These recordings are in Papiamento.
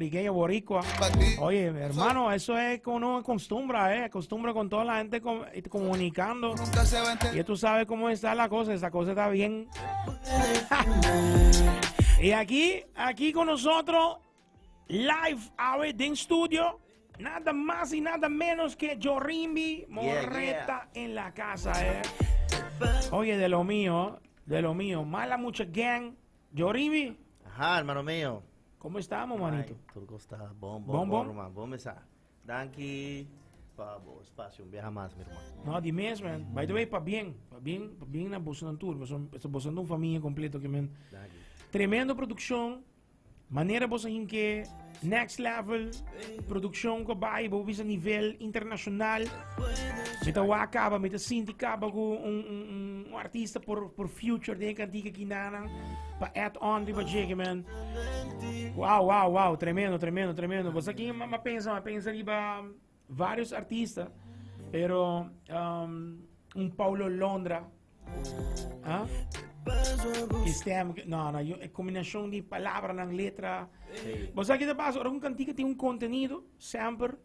Puertorriqueño boricua. Oye, hermano, eso es como uno acostumbra, ¿eh? Acostumbra con toda la gente comunicando. Y tú sabes cómo está la cosa, esa cosa está bien. Y aquí con nosotros, live, a den studio, nada más y nada menos que Jorimbi Moreta en la casa, ¿eh? Oye, de lo mío, de lo mío. Mala Mucha Gang. Jorimbi. Ajá, hermano mío. ¿Cómo estamos, manito? Ay, tur kos ta bon, bon, Bon, bon, bon. ruman. Bon mesa. Danki pa bo espacio un biaha mas, mi ruman. No, di mes, man. By the way, pabien. Pabien, pabien na boso nan tur. Boso, boso un familia completo que men. Danki. Tremendo producción. Manera boso hinke next level. Producción ko bai, bo bisa nivel internacional. Mi ta wak kaba, mi ta sinti kaba ku un artista por future den kantika kinana. Pa add on riba dje, man. Wow. Tremendo, tremendo, tremendo. Boso aki m'a pensa riba varios artista. Pero un Paulo Londra. Ah? Que stem, no, no, e combinacion di palabra na letra. Boso aki ta pasa, ora un cantica tin un contenido, semper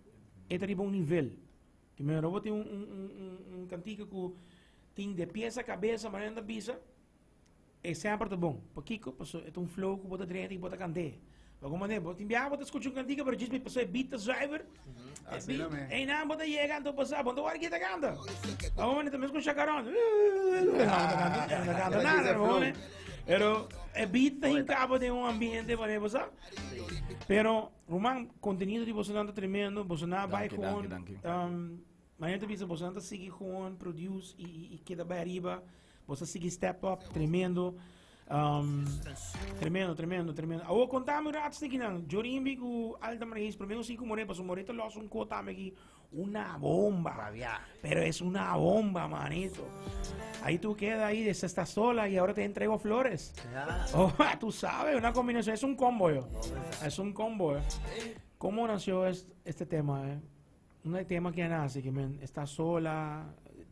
e ta riba un nivel. Primero, bo tin un cantica ku tin de pies a cabeza, maar ta bisa, e semper ta bon. Pakiko, paso e un flow ku bo ta drenta i bo ta kant'é. Pa como ne, bo tin biaha bo ta skucha un cantica, pero djis paso e beat ta zuiver. E Así beat, no me. ei nan bo ta yega, anto pasa, bo no ta wak ki ta kanta. Pa como ne, tambe skucha Chacarón. No ta kanta, no ta kanta nada, bo ne. Pero e beat ta hincabo den un ambiente, pa bo sa. Pero, ruman, contenido di boso ta tremendo, boso na bai Danki, gewoon, danki, danki. Mañana te bisa boso ta sigui gewoon produce i keda bai arriba. Boso sigui step up, tremendo. Tremendo, tremendo, tremendo. Awo contame un rato aki nan. Jorimbi ku Alta Maris, primero sí ku Moreta, paso Moreta los un kota aquí. Una bomba. Rabia. Pero es una bomba, manito. Ahí tú quedas ahí, esa está sola y ahora te entrego flores. Oh, tú sabes, una combinación, es un combo, yo. Es un combo, eh. ¿Cómo nació este tema, eh? Un tema que nace, que men, está sola.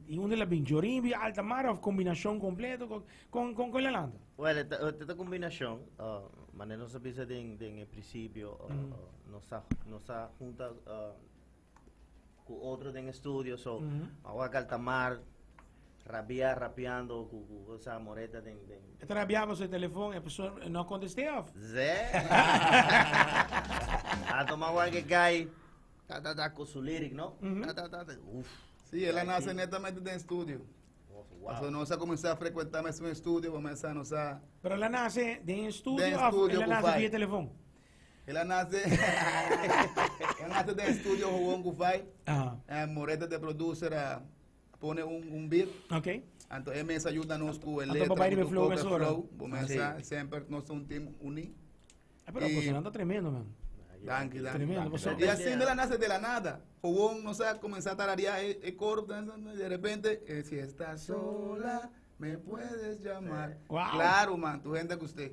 Y un de la bin Jorimbi, Alta Mar, of combinación completo con la landa. Well, esta combinacion, manera nos a bisa den principio, nos a junta cu otro den estudio, so, awa Altamar, rabia, rapeando, cu esa Moreta den Te rabiaba su teléfono, e persona no contesté of? Zé. A toma que guy, ta ta ta, con su lyric, no? Ta ta ta, ta. Uf. Sí, el a nace netamente den estudio. Paso nos a cuminsa frecuenta mes un estudio, cuminsa nos a Pero el a nace den estudio Den of estudio el a ku nace Fai. via telefon? El a nace den estudio gewoon ku Fai. Moreta de producer a pone un beat. Anto e mes a yuda nos ku e Anto letra, papá ku riba tu flow poco mesora. flow. Comienza semper nos un team uni. Ah, pero pues, tremendo, man. Danki, danki. Tremendo, pues, Y así de la nace de la nada. Gewoon, no sé, comenzar a tararear el coro, y de repente, si estás sola, me puedes llamar. Claro, man, tu gente que usted.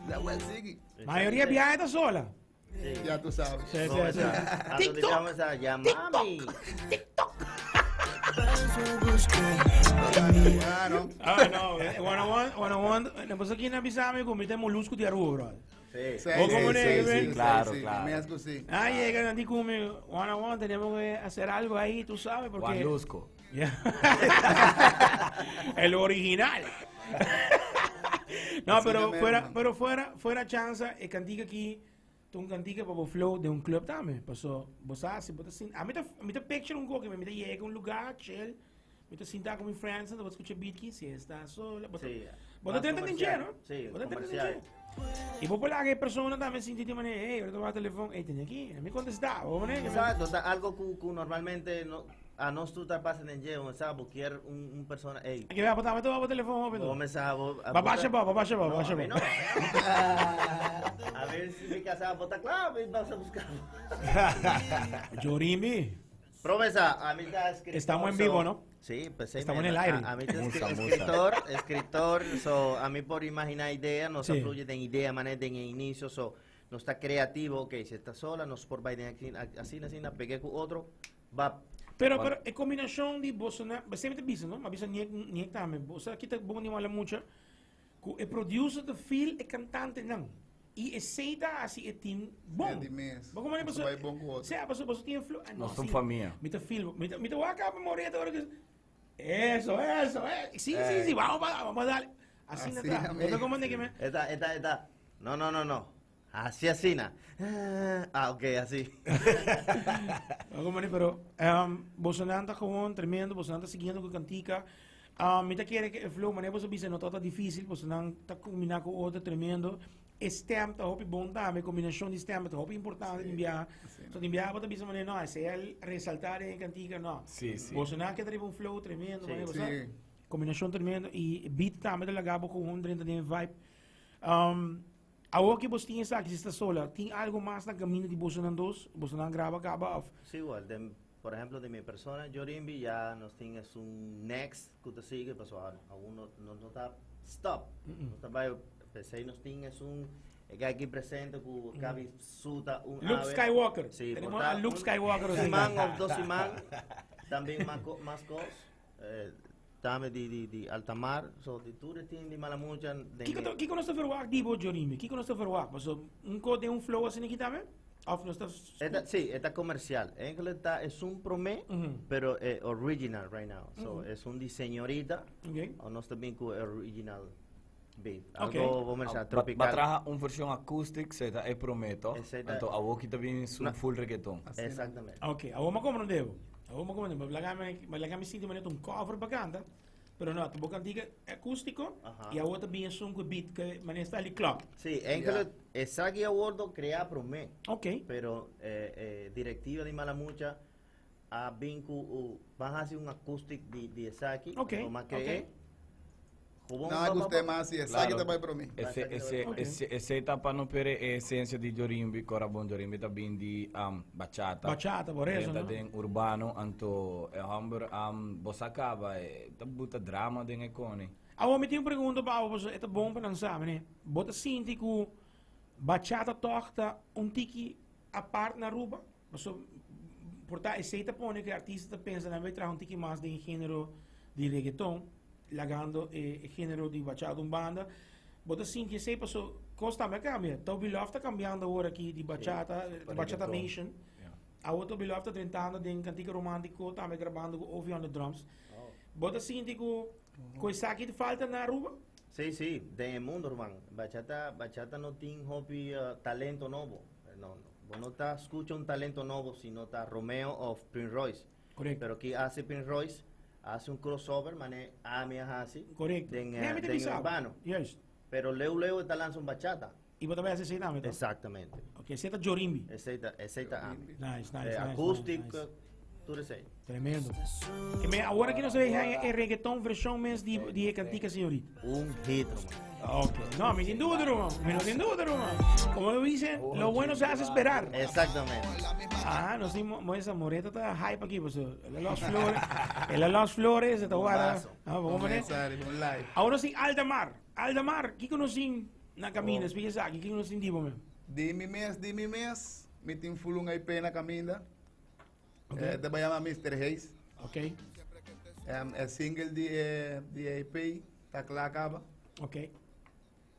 La web sigue. Mayoría viaja está sola. Ya tú sabes. Sí. TikTok. Vamos a llamar. Claro. Ah, no, one on one, one on one. Pues aki na bisami ku mi ta molusco di Aruba, bro. O como ne, ven. Mesco sí. Ah, llega Andy come one on one, tenemos que hacer algo ahí, tú sabes, porque Juan Lusco. Ya. El original. No, Así pero mismo, fuera, man. pero fuera chanza, e cantica aki, un cantica pa flow di un club tambe. Paso, bo sa, si bo ta sin, ami ta picture un poco, mi ta yega un lugar, chill, mi ta sinta cu mi friends, anto scucha beat aki, si está sola, bo ta, bo ta Más tenta comercial. den no? Sí, Bo ta tenta comercial. Y bo por la persona tambe sinti di manera, hey, ahorita va telefon, hey, tin aki, mi contesta, bo manera, Exacto, ta algo cu normalmente no, a nos tur ta pasa den dje, sabe, kier un persona, hey, Aki va botar, va botar telefon, bo pero. me sabe, Babasha ba, babasha ba, No, babasha a mí ba. no. A ver si mi casa bota clave y vas a buscar. Jorimbi. Promesa, a mí está escritor. Estamos en vivo, ¿no? Sí, pues sí, Estamos en el aire. A mí está Musa, musa. escritor, escritor, so, a mí por imaginar idea, no se fluye de idea, manera de inicio, so, no está creativo, ok, si está sola, no es por Biden aquí, así, así, pegué con otro, va. Pero e combinacion di boso na, semper bisa, no? Ma bisa ni tambe. Boso aki ta bon ni mala mucha. Ku e producer ta feel e cantante nan. I esei ta hasi e team bon. E di mes. Bo como Boso bai bon ku otro. Sea, paso boso tin flow. Ah, no, Nos ta un sí. famia. Mi ta feel, mi ta, mi ta wak pa Moreta ora que Eso, eso, eh. Sí, sí, sí, vamos pa, vamos a darle. Así no Así, está. amén. No como de que me. Eta, eta, eta. No, no, no, no. Así, así, na. Ah, ok, así. No como ni, pero um, boso nan ta gewoon tremendo, boso nan ta siguiendo ku cantica. Um, mi ta kere que e flow, mané boso bisa no ta difícil, boso nan ta combina ku otro tremendo. E stem ta hopi bon tambe, combinacion di stem ta hopi importante den biaha. So den biaha bo ta bisa mané no, esei el resaltar den e cantica, no. Sí, sí. Boso nan keda riba un flow tremendo, mané boso. Sí. Combinacion tremendo y beat tambe ta laga bo gewoon drenta den e vibe. Um, awor que bos tin esaki, si sta sola, tin algo mas na camino di boso nan dos? Boso nan graba caba of? Sí, igual. De, por ejemplo, de mi persona, Jorimbi, ya nos tin es un next que te sigue, pasó aún no, no, no está stop. No está bai, pensé nos tin es un que aquí presente que cabe suta un Luke ave. Skywalker. Sí, Tenemos por a ta- Luke un Skywalker. Siman of dos siman, también más, más cosas. Dame di, di, di Altamar, so di tur e team di Malamucha. Den Kiko, kiko nos ta verwacht di bo, Jorimi? Kiko nos ta verwacht? Paso, un ko den un flow asina aki tambe? Of nos ta... Eta, sí, eta comercial. Eigenlijk ta es un promé, pero original right now. So, es un di señorita, o nos ta bin cu original beat. Algo comercial, tropical. Ba traha un versión acoustic, se ta e prometo. Anto awo kita bin su No. full reggaeton. Exactamente. Ok, awor mi a comprende bo. Awor mi a comprende bo. Laga mi, laga mi sinti manera un cover pa canta. Pero no, ta bo cantica acústico y awor ta bin esun cu beat que manera sta li club. Sí, eigenlijk esaki a wordo crea promé. Pero directiva di Malamucha a bin cu van haci un acoustic di esaki. Anto ma cree. Gewoon No, pa, pa, guste pa. mas, sí, esaki ta bai promé. Ese, ese, ese, ese etapa no pere e esencia di Jorimbi, cora bon Jorimbi ta bin di bachata. Bachata, por eso, Eta no? den urbano, anto e homber bo sa caba, e ta buta drama den e coni. Awor mi tin un pregunta pa abo, pasobra e ta bon pa nan sa, mene. Bo ta sinti cu bachata toch ta un tiki apart na Aruba? Pasobra por ta esey ta pone cu e artista ta pensa nan bay traha un tiki mas den e genero di reggaeton, lagando e genero di bachata un banda. Bo ta sinti esey pasobra cos tambe a cambia. Toby Love ta cambiando awor aki di bachata, Pa Bachata reggaeton. Nation. Awor Toby Love ta drentando den Cantica Romantico, tambe grabando cu Ovi on the drums. Bo ta sinti cu esaki ta falta na Aruba? Sí, sí, den e mundo, ruman. Bachata, bachata no tin hopi talento nobo. No, no. Bo no ta scucha un talento nobo si no ta Romeo of Prince Royce. Pero ki hace Prince Royce? Hace un crossover, mane ami a haci. Den, Nee, mi ta den bisa. urbano. Pero leu leu ta lanza un bachata. Y bo tambe haci esey tambe, toch? Exactamente. Ok, esey ta Jorimbi. Esey ta, esey ta ami. Nice, nice, nice, Acoustic, nice, nice. Tur esey. Tremendo. Que me, ahora que nos ve el reggaetón versión mes di cantica señorita. Un hit, hermano. Ok. No, mi sin duda, hermano. Mi no sin duda, hermano. Como dicen, lo bueno se hace esperar. Exactamente. Ah, nos dimos, esa moreta está hype aquí, pues, el Los Flores, el Los Flores, está guarda. Ah, vamos a poner. Ahora sí, Aldamar. Aldamar, ¿qué conocen na camina? Explíquese aquí, ¿qué conocen tipo, man? Di mi mes, di mi mes, mi tin full un EP na caminda. Te va a llamar Mr. Hayes. El single di EP está claro acaba.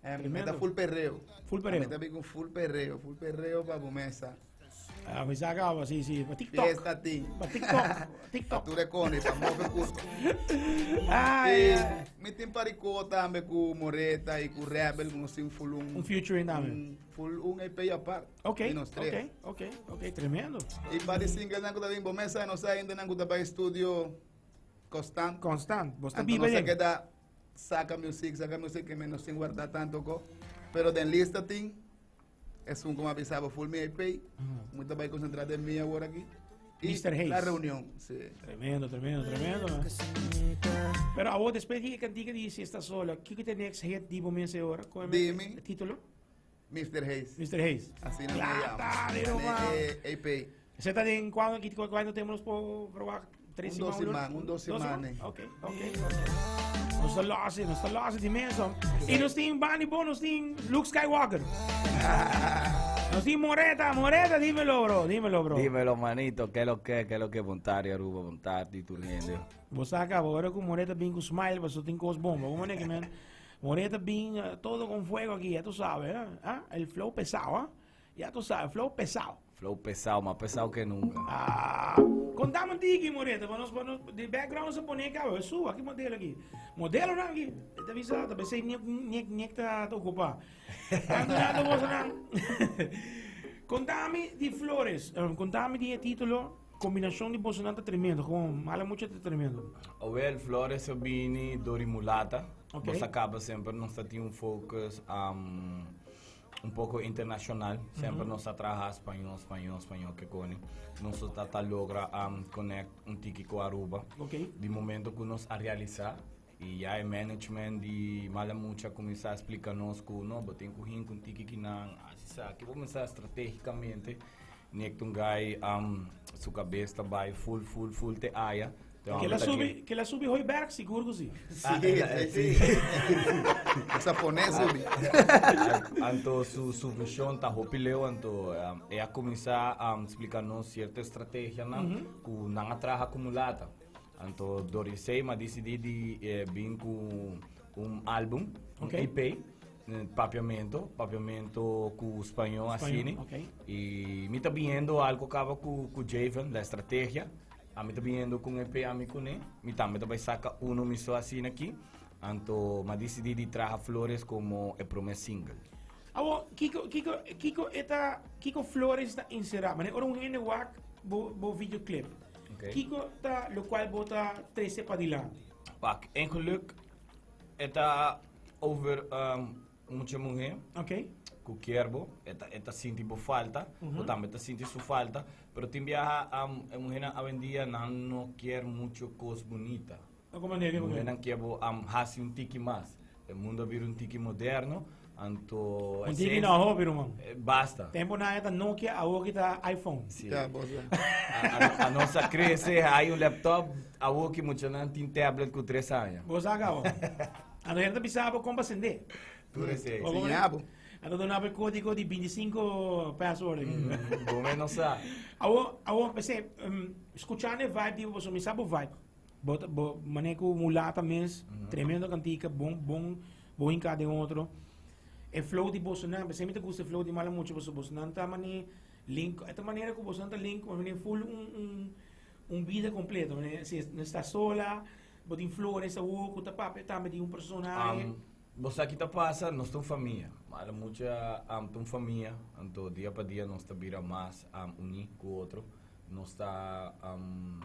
Me Tremendo. da full perreo. Full perreo. Me da con full perreo, full perreo pa bu mesa. Ah, me saca, sí, sí. Pa TikTok. Fiesta ti. Pa TikTok. TikTok. Pa tu recone, pa move curto. Ay, Y ay. mi tin paricó tambe cu Moreta y cu Rebel, con sin full un Un featuring tambe. Un full un EP apart. Y nos tres. Ok, tremendo. Y pa di single nan cu ta bin bo mesa, no sa ainda nan cu ta bay estudio constant. Constant. Bo ta Anto biba no sa den. keda saca music, saca music que menos sin guardar tanto co. Pero den lista tin, es un como avisaba full mi EP. Muy bay concentrado en mí ahora aquí. Y Mr. Hayes. La reunión, sí. Tremendo, tremendo, tremendo, man. Pero awor después di cantica di Si Está Sola, kiko ta next hit di bo mes ahora? Con el Dime. título? Mr. Hayes. Mr. Hayes. Así no me Claro, llamo. dale, Dale, nomás. EP. ¿Se está en cuándo, cuándo tenemos por probar? Tres Un dos semanas, semanas, un dos ¿Dos semanas? semanas. Ok. Nos ta lost, nos ta lost di meso. Y nos tin Bunny Bo, nos tin Luke Skywalker. Nos tin Moreta, Moreta, dímelo, bro, dímelo, bro. Dímelo, manito, ¿qué es lo que, qué es lo que Bontaria, Aruba, Bontati, tu gente? Bo saca, bo ora cu Moreta bin cu smile, bo tin cos bomba. Como ne que man? Moreta bin todo con fuego aquí, ya tú sabes, eh? Ah, el flow pesado, ah. Ya tú sabes, flow pesado. Flow pesado, mas pesado que nunca. Ah, contame un tiki, Moreta, pa nos, pa nos, di background se pone acá, su, aquí modelo aquí. Modelo nan aquí. Te avisa, te pensé, ni, ni, ni ta, ta ocupa. Tanto tanto boso nan. Contame di Flores, contame di e título. Combinacion di boso nan ta tremendo, gewoon mala mucha ta tremendo. Awel, Flores a bini dor di mulata. Ok. Nos a caba semper nos ta tin un focus um, un poco internacional. Semper nos a traha spañol, spañol, spañol ke koni. Nos ta ta logra um, connect un tiki cu Aruba. Ok. Di momento cu nos a realisa y ya e management di Mala Mucha a cuminsa splica nos cu no, bo tin cu hinca un tiki kinan, asi sa. Ki bo cuminsa strategicamente. Nick un guy um, su cabes ta bai full full full te aya. Te Que la hombre ta subi, que la subi Hooiberg, sigur ku si. Sí, sí, sí. Esa pone subi. Anto su, su visión ta hopi leu, anto um, e a cuminsa um, splica nos cierto estrategianan mm -hmm. ku nan a traha ku mulata. Anto Dorisei ma decidi di eh, bin ku un álbum, un Okay. EP, Papiamento, papiamento ku spañó asini. Ok. Y mi ta biniendo algo caba ku, ku Javen, la estrategia. A mi ta biniendo con EP a mi kuné. Mi tambe ta bai saca uno mi so asina aki. Anto m'a decidi di traha Flores como e prome single. Awo, kiko, kiko, kiko e ta, kiko Flores ta encerá? Mane ora un hende wak bo, bo videoclip. Ok. Kiko ta locual bo ta trece padilanti? Pak, en geluk e ta over um, mucha muhé Ok. ku kier bo, e ta, e ta sinti bo falta, bo tambe ta sinti su falta, pero tin biaha um, e muhénan awendia nan no kier mucho kos bunita. No como manera, Muhénan kier bo um, hasi un tiki mas. E mundo a bira un tiki moderno, anto Un tiki no hopi, ruman. Eh, basta. Tempo na ta Nokia, awor ki ta iPhone. Sí. Ya, bos ya. A, a, a nos a crece, hay un laptop, awor ki muchanan tin tablet ku tres aña. Bo sa cabo. Anto gente bisa bo kon pa sende. Tur esei. Bo Siña bo. Anto duna bo e código di 25 password. Bo me no sa. Awor, awor, p'esei, um, escuchando e vibe di bo, mi sa bo vibe. Bo, bo mane ku mulata mes, tremendo cantica, bon, bon, bon hinká den otro. E flow di bosonan, p'esei mi ta gusta e flow di Mala Mucha, pasobra bosonan ta mane link, e ta manera ku bosonan ta link, mane full un, un, un vida completo. Mane si no sta sola, bo tin flores awor ku ta papia tambe di un personahe. Um, bo sa ki ta pasa, nos ta un famia. Mala Mucha um, ta un famia, anto dia pa dia nos ta bira mas um, uní ku otro. Nos ta um,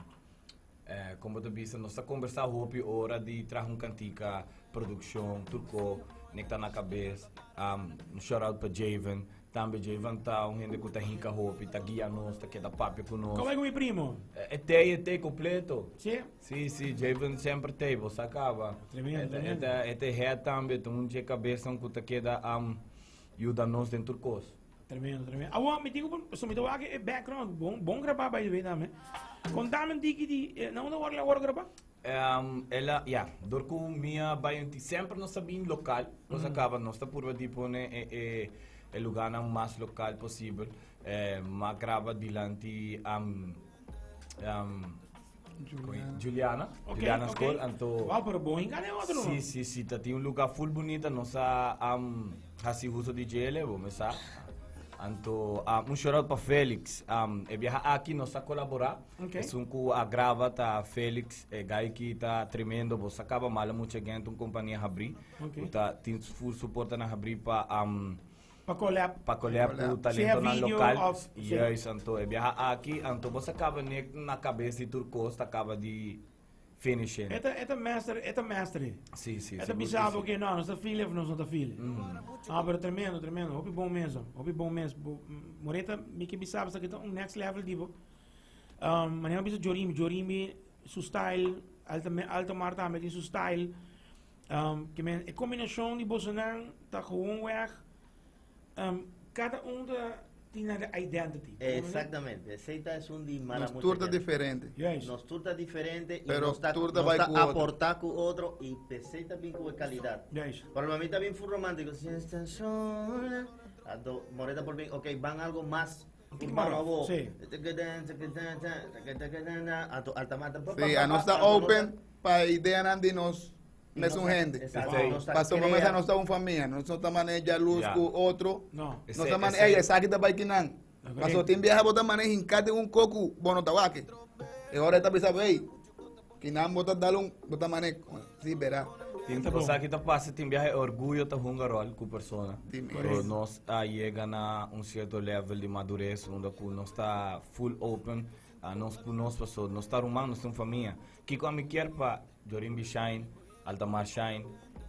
Eh, kon bo ta bisa, nos ta kombersá hopi ora di traha un kantika, produkshon, tur ko, nek ta na kabes. Um, un shout out pa Javen. Tambe Javen ta un hende ku ta hinka hopi, ta guia nos, ta keda papia ku nos. Kom ku mi primo? Eh, e tei, e tei kompleto. Sí? Sí, sí, Javen semper tei, bo sa kaba. Tremendo, E ta, e tremendo. ta, e ta head tambe, ta un dje kabesan ku ta keda um, yuda nos den tur kos. Tremendo, tremendo. Awor, mi tin ku, so mi ta wak e background, bon, bon grabá by the way tambe. Kontame un tiki di, eh, na unda wòrdu la wòrdu grabá? Um, el a, ya, dor ku mi a bai un ti, semper nos ta bin lokal, nos a kaba, nos ta purba di pone e, e, e lugarnan mas lokal posibel. Eh, m'a graba dilanti, um, um, Juliana. Juliana, Ok, Juliana ok. School, anto... Wow, pero bon hinka den otro, Sí, no? sí, sí, ta tin un lugar full bunita, nos a um, hasi uso di djele, bo me sa. Anto, um, un shout out pa Felix. Um, e biaha aki nos a colabora. Ok. Esun ku a graba ta Felix, e guy ki ta tremendo, bo sa kaba Mala Mucha Gent, un kompania habri. Ok. Ku ta tin full support na habri pa um, Pa collab. Pa collab ku Sea talentonan video lokal. of- sí. Juist, anto e biaha aki, anto bo sa kaba nek na kabes di tur kos ta kaba di finishing. E ta, e ta master, e ta master e. Sí, sí, E ta sigur bisa ku bo sí. ke no, nos ta feel of nos no ta feel. Ah, pero tremendo, tremendo. Hopi bon mes, hoor. Hopi bon mes. Bo, Moreta, mi ke bisa bo sa ke ta un next level di bo. Um, manera mi bisa Jorimi, Jorimi su style, Alta, Alta Mar tambe tin su style. Um, ke men, e kombinashon di bosonan ta gewoonweg, um, kada un ta tin nan identity. Exactamente. Esei ta esun di mala Nos mucha tur ta gente. diferente. Juist. Nos tur ta diferente y Pero nos ta, tur ta nos bai ta ku otro. aporta ku otro y p'esei ta bin ku e calidad. Juist. Pero pa mi ta bin full romántico. Si estás sola. Anto Moreta por bin, ok, van algo más Un tiki urbano más rough, abo. sí. Anto Altamar ta pa, pa, Sí, pa, a nos pa, ta anto nos open pa ideanan di nos. Mesun hende. Exacto. Esey. Nos ta Pasobra crea- mesa nos ta un famia, nos no ta maneja luz Ja. ku otro. No. Nos Esey, ta mane, esey. ey, esaki ta bai kinan. Ok. Paso tin biaha bo ta mane hinká den un koku, bo no ta wak. E ora e ta bisa bo, ey, kinan bo ta dal un, bo ta mane, sí, verá. Tin Ta bon. cosa ki ta pasa, tin biaha e orguyo ta hunga rol ku persona. Di mes. Pero nos a yega na un cierto level di madurez unda ku nos ta full open a nos ku nos paso nos ta ruman, nos ta un famia. Kiko ami kier pa Jorimbi Shine, Altamar Shine,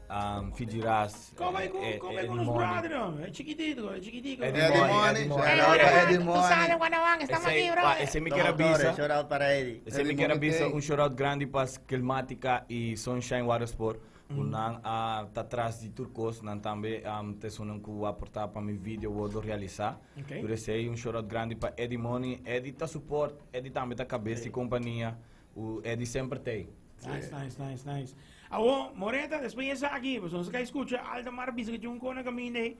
um, Fiji Ras, Kom aí com, eh, kom eh, aí com Eddie os Money. brother, homem. É chiquitito, é chiquitico. Eddie Eddie Money, Money, Eddie Money. shout out pa Eddie Money. Esey, pa, esey mi Los kier a autores, bisa. shout out para Eddie. Esey mi Eddie kier a Money bisa tey. un shout out grandi pa Skillmatica y Sunshine Water Sport. Ku nan a ta tras di tur kos, nan tambe um, ta esunnan ku a aporta pa mi video wordo realisa. Ok. Tur esey un shout out grandi pa Eddie Money. Eddie ta support, Eddie tambe ta kabes di kompania. U Eddie semper tey. Nice, nice, nice, nice. Awo, Moreta, después esaki, pues nos ka escucha Aldemar bisa que un kona caminda aí.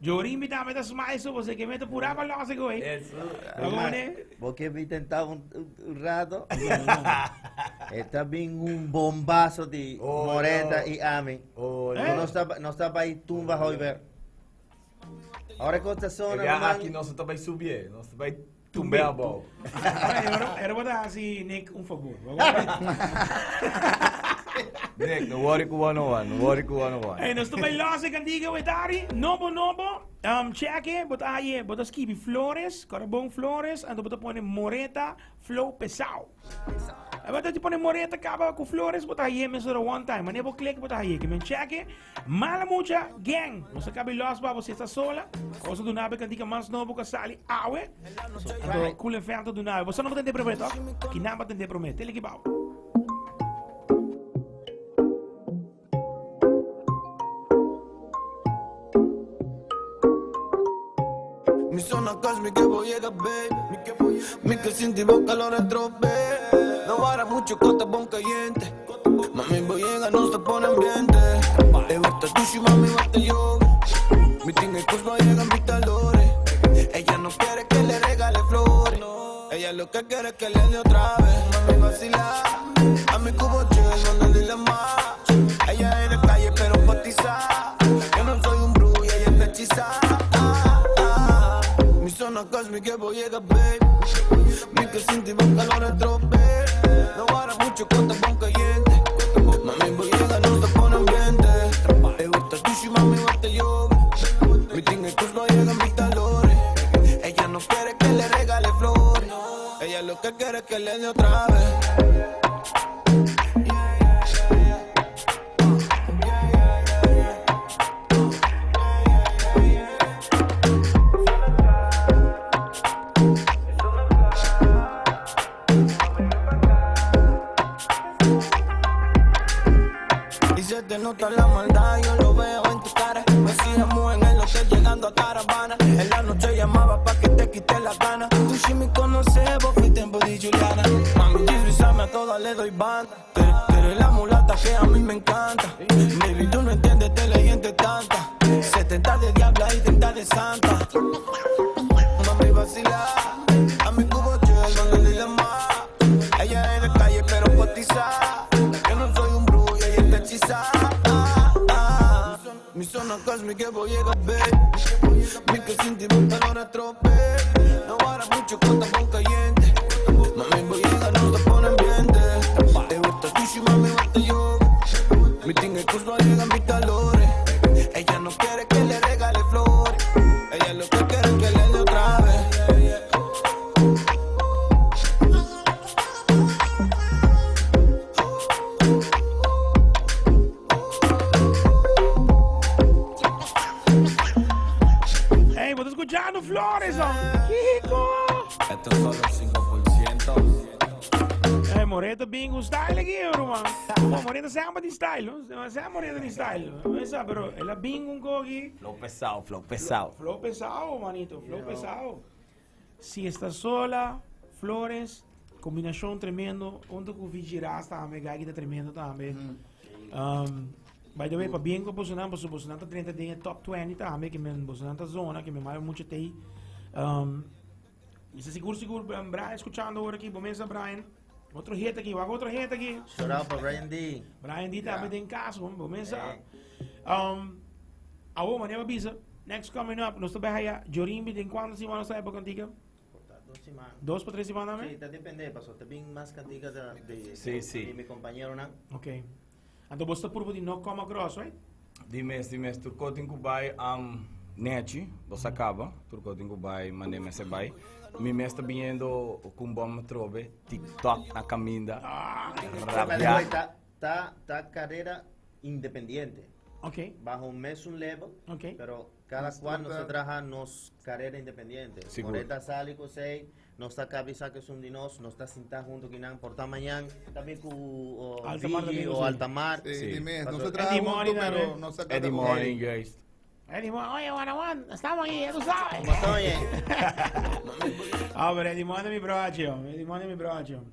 Jorim mi tambe ta smile so, você que mete pura pa los go aí. Eso. Awo, ne? Porque me intentaba un, un- un rato. Está bien un bombazo de Oh, Moreta no. y Ami. Oh, Eh? No está, no está para ir tumba Hoiberg. Ahora Costa Zona, E ruman. aki nos ta bay subi, nos ta bay tumbe abou. Ahora, era bota así, Nick, un favor. Nick, no worry ku one on one, no worry ku one on one. Hey, nos ta bay los e cantiga we dari. Nobo, nobo. Um, check it, bota aye, bota skibi Flores, Carabon Flores, anto bota pone Moreta Flow Pesao. E bota ti pone Moreta caba ku Flores, bota aye mesora one time. Mane bo click bota aye, que men check it. Mala mucha gang. Nos a cabi los pa bo si esta sola. Oso do nabe cantica mas nobo ka sali awe. Anto cool inferno do nabe. Boso no tende prome toch? Ki namba tende prome. Tele ki bau. Mi zona cósmica voy a baby. Mi que sin ti boca lo retrope. No hará mucho con tapón caliente. Mami, voy a no se pone ambiente. Le gusta sushi, mami, bate yoga. Mi tinga y no llegan mis talores. Ella no quiere que le regale flores. Ella lo que quiere es que le dé otra vez. Mami, vacila. A mi cubo chill, no le dile más. Ella es de calle, pero cotiza. Yo no soy un brujo y ella está hechizada. Ah, ah. Mi zona cósmica voy a baby. Mi que sin ti boca lo retrope. No hará mucho con tapón caliente. Mami, voy a no se pone ambiente. Le gusta sushi, mami, bate yoga. Mi tinga y no llegan mis talores. Ella no quiere que le regale flores. Ella lo que quiere es que le dé otra vez. Y se te nota la maldad, yo lo veo en tu cara. Lo hacíamos en el hotel llegando a caravana. En la noche llamaba pa' que te quite la gana. Tú sí me conoces, vos fui tiempo de Juliana. Mami, disfrazame a todas, le doy banda. Tú eres, tú eres la mulata que a mí me encanta. Baby, tú no entiendes de leyenda tanta. 70 de diabla y 30 de santa. Mami, vacila. A mi cubo chill, no le dile más. Ella es de calle, pero cotiza. Yo no soy un brujo y ella está hechizada. Ah, ah. Mi zona cósmica voy a baby. Mi que sin ti boca lo retrope. No hará mucho con tapón caliente. Mami, voy a no se pone ambiente. Te gusta sushi, mami, bate yoga. Mi tinga y no llegan mis talores. Ella no quiere que le regale flores. Ella lo que quiere es que le dé otra vez. Hey, bo ta escuchando Flores, oh. Kiko! Esto es solo el 5%. Hey, Moreta bingo style aki, ruman. Bo, Moreta semper di style, no? Semper Moreta di style. Esa, pero el a bingo un kogi. Flow pesado, flow pesado. Flow pesado, manito, flow pesado. Si está sola, Flores, combinacion tremendo. Hunto cu Vigiras tambe, Gagi ta tremendo tambe. Um, by the way, pa bien cu bosonan, boso bosonan ta drenta den e top 20 tambe, que men bosonan ta zona, que men maya mucho tei. Um, mi sa sigur sigur, um, Brian escuchando ahora aquí, bo mesa Brian. Otro hit aki, wak otro hit aki. Shout out pa Brian D. Brian D tambe den cas, bo bo mesa. Eh. Awo manera bisa, next coming up, nos ta bai haya Jorimbi den cuanto semana nos ta haya pa cantica? Dos semana. Dos pa tres semana Sí, ta depende, paso ta bin mas cantica de, Sí, sí. de mi compañeronan. Ok. Anto bo ta purba di no come across, right? Di mes, di mes, tur ko tin ku bai um, nechi, bo sa kaba, tur ko tin ku bai mande mester bai. Mi mes ta biniendo ku un bom atrobe, TikTok na kaminda. By the Rabia. way, ta, ta, ta carrera independiente. Ok, Bajo mesun level, ok. pero cada Nos cual nos ta- traha nos carrera independiente. Sigur. Moreta sali ku sei, nos ta kabisa que son di nos, nos ta sinta junto kinan por ta mañana también ku oh, Altamar Vigi también, o sí. Altamar. Sí, Sí. di mes. Pasó. No se trabaja Eddie junto, Money pero también. no se Eddie Morning, juist. Eddie Money, oye, one on one, estamos aquí, ya tú sabes. Como estoy, eh? Ah, pero Eddie Money es mi brocho, Eddie Money es mi brocho.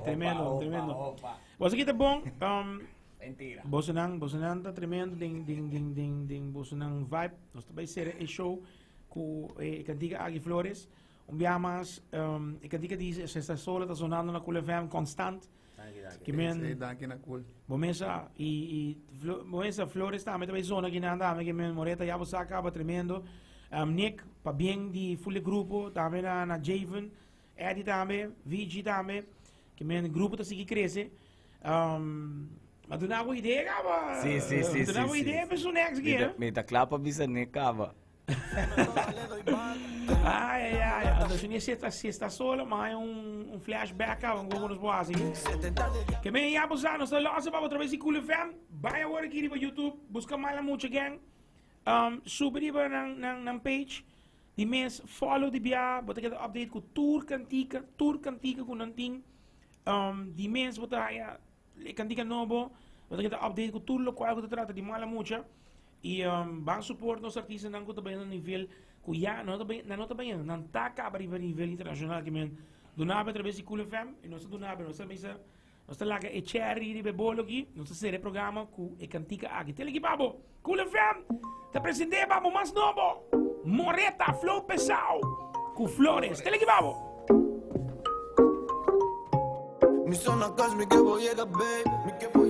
Tremendo, Opa, tremendo. opa. Boso kita bon, Mentira. boso nan ta tremendo den, den, den, den, den boso nan vibe. Nos ta bai ser e show ku e cantica Agi Flores. Un biaha mas, e cantica di Se Está Sola ta sonando na Cool FM constant. Danki, danki. Ke men, Sí, danki na Cool. Bo mesa y bo mesa Flores tambe ta bay zona ki nan tambe ke men Moreta ya bo sa caba tremendo. Nick pa bien di full e grupo tambe na na Javen, Eddie tambe, VG tambe ke men grupo ta sigui crece. Ma duna bo idea caba. Sí, sí, sí, Duna sí, bo sí. idea pa su next Mi ki, ta, eh? mi ta kla pa bisa Nick caba. Ai, ai, ai. Anto si ni si esta, si esta solo, ma hay un flashback caba, un gogo nos bo haci. Que men ya bo sa, nos ta losse pa otra vez di Cool FM. Bai awor aki riba YouTube, busca Mala Mucha Gang. Subi riba nan page. Di mes, follow di bia, bo ta keda update ku tur cantica ku nan tin. Di mes bo ta haya e cantica nobo, bo ta keda update ku tur locual ku ta trata di Mala Mucha. Y ban support nos artistanan ku ta bai na nivel ku ya no ta bai, nan no ta bai, nan ta kaba riba nivel internacional ke men duna atraves di Cool FM y nos ta duna, nos ta bisa, nos ta laga e cherry riba e bolo aki, nos ta sera e programa ku e kantika aki. Tele ki babo, Cool FM ta presente babo mas nobo, Moreta Flow Pesao ku Flores. Tele ki babo. Mi zona cósmica voy a llega, babe. Mi que voy.